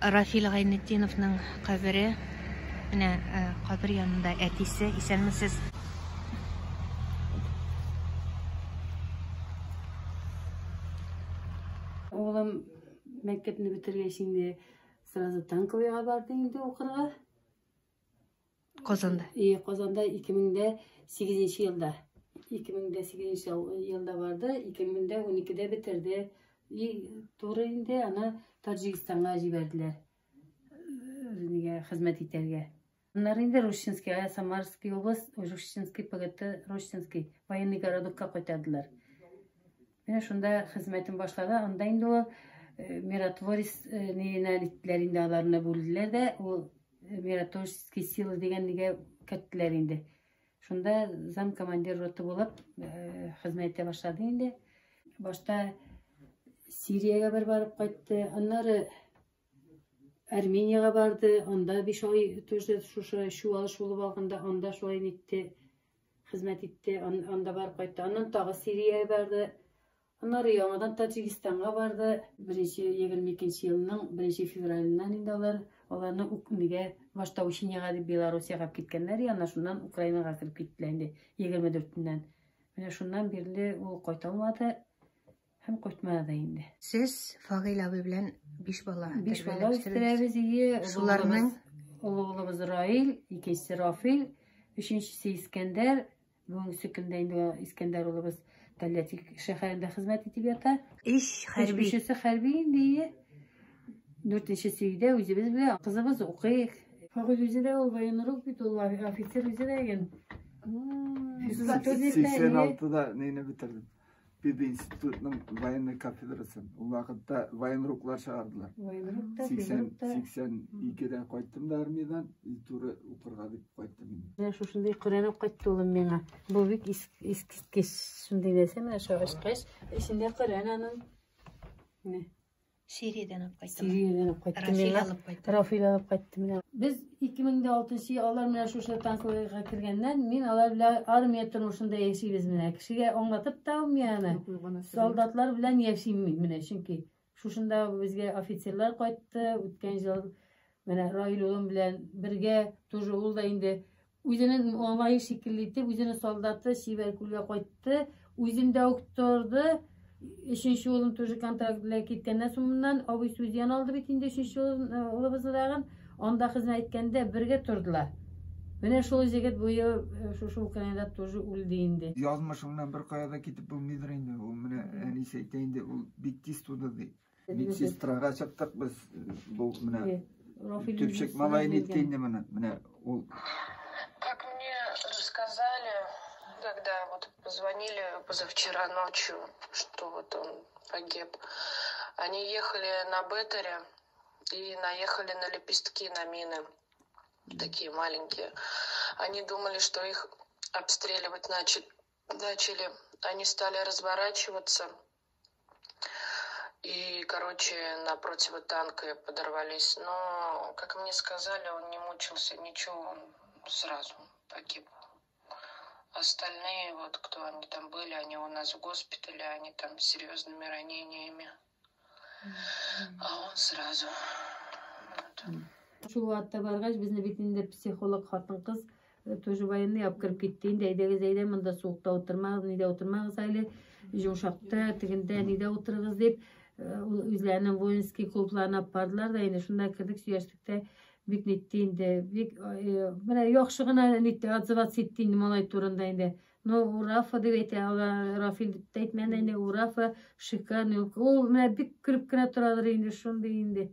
Рафил Гайнетдиновның кабере. Менә кабер янында әтисе. Исәнмесез. Улым мәктәпне бетергәч инде сразу танковыйга барды инде укырга. Казанда. И, Казанда 2008 елда. 2008 елда барды, 2012-дә бетерде. И туры инде аны Таҗикстанга җибәрделәр. Нигә хезмәт итәргә. Аннары инде Рущинскийга, Самарский область, Рущинский ПГТ, Рущинский военный городокка кайтардылар. Менә шунда хезмәтен башлады. Анда инде ул миротворец ниенә иттеләр инде, аларны бүлделәр дә, ул миротворческий силы дигән нигә керттеләр инде. Шунда зам командир роты булып хезмәт итә башлады инде. Башта Сириягә бер барып кайтты, аннары Армениягә барды, анда 5 ай тоже шушы чуалыш булып алганда, анда шулай нитте, хезмәт итте, анда барып кайтты. Аннан тагы Сириягә барды. Аннары яңадан Таҗикстанга барды. Беренче 22 елның 1 февраленнән инде алар аларны нигә башта Учениягә дип Белоруссиягә алып киткәннәр, аннан шуннан Украинага кереп киттеләр инде 24-ннән. Менә шуннан бирле ул кайта алмады һәм кайтмады да инде. Сез Фагыйль абый белән 5 бала 5 бала үстерәбез, ие. Шуларның олы улыбыз Раил, икенчесе Рафил, өченчесе Искәндәр. Бүгенге көндә инде Искәндәр улыбыз Тольятти шәһәрендә хезмәт итеп ята. Өч хәрби. Өченчесе хәрби инде, ие. Дүртенчесе өйдә үзебез белән. Кызыбыз укый. Фагыйль үзе дә ул военрук бит, ул офицер үзе дә ген. 86-да нейне бетердем. Пединститутның военный кафедрасын. Ул вакытта военруклар чыгардылар. Военрук та, 82-дә кайттым да армиядән, и туры укырга дип кайттым инде. Менә шушындый Коръән алып кайтты улым миңа. Бу бик искиткеч шундый нәрсә, менә шул ачкач, эчендә Коръән аның. Менә. Сириядән алып кайтты. Сириядән алып кайтты. Рафил алып кайтты. Рафил алып кайтты менә. Без 2006 ел алар менә шушы танкларга кергәннән, мин алар белән армия тормышында яшибез менә. Кешегә аңлатып та алмый аны. Солдатлар белән яшим мин менә, чөнки шушында безгә офицерлар кайтты. Үткән ел менә Раил улым белән бергә тоже ул да инде үзенең малае шикелле итеп, үзенең солдаты Чибәркүлгә кайтты, үзендә үк торды. Өченче улым тоже контракт белән киткәннән соң моннан абыйсы үзе яна алды бит инде өченче улыбызны тагын. Анда хезмәт иткәндә бергә тордылар. Менә шул егет бу ел шушы Украинада тоже үлде инде. Язмышыңнан бер кая да китеп булмыйдыр инде. Ул менә әнисе әйтә инде, ул бик тиз туды ди. Медсестрага чыктык без, бу менә төпчек малай нитте инде менә, менә ул. Как мне рассказали, когда вот позвонили позавчера ночью, что вот он погиб, они ехали на беттере и наехали на лепестки, на мины, такие маленькие. Они думали, что их обстреливать начали. Они стали разворачиваться и, на противотанке подорвались. Но, как мне сказали, он не мучился, ничего, он сразу погиб. Остальные, вот кто они там были, они у нас в госпитале, они там с серьезными ранениями. А он сразу. Вот. Шул вакытта баргач, безне бит инде психолог хатын-кыз тоже военный алып кереп китте инде. Әйдәгез, әйдә, монда суыкта утырмагыз, нидә утырмагыз әле, йомшакта, тегендә, нидә утырыгыз дип, ул үзләренең воинский клубларына алып бардылар да инде. Шунда кердек, сөйләштек тә, бик нитте инде, бик, менә яхшы гына нитте, отзываться итте инде малай турында инде. Но у Рафа дип әйтә, алар Рафил дип тә әйтмәде инде, у Рафа шикарный. Ул менә бик көлеп кенә торадыр инде, шундый инде.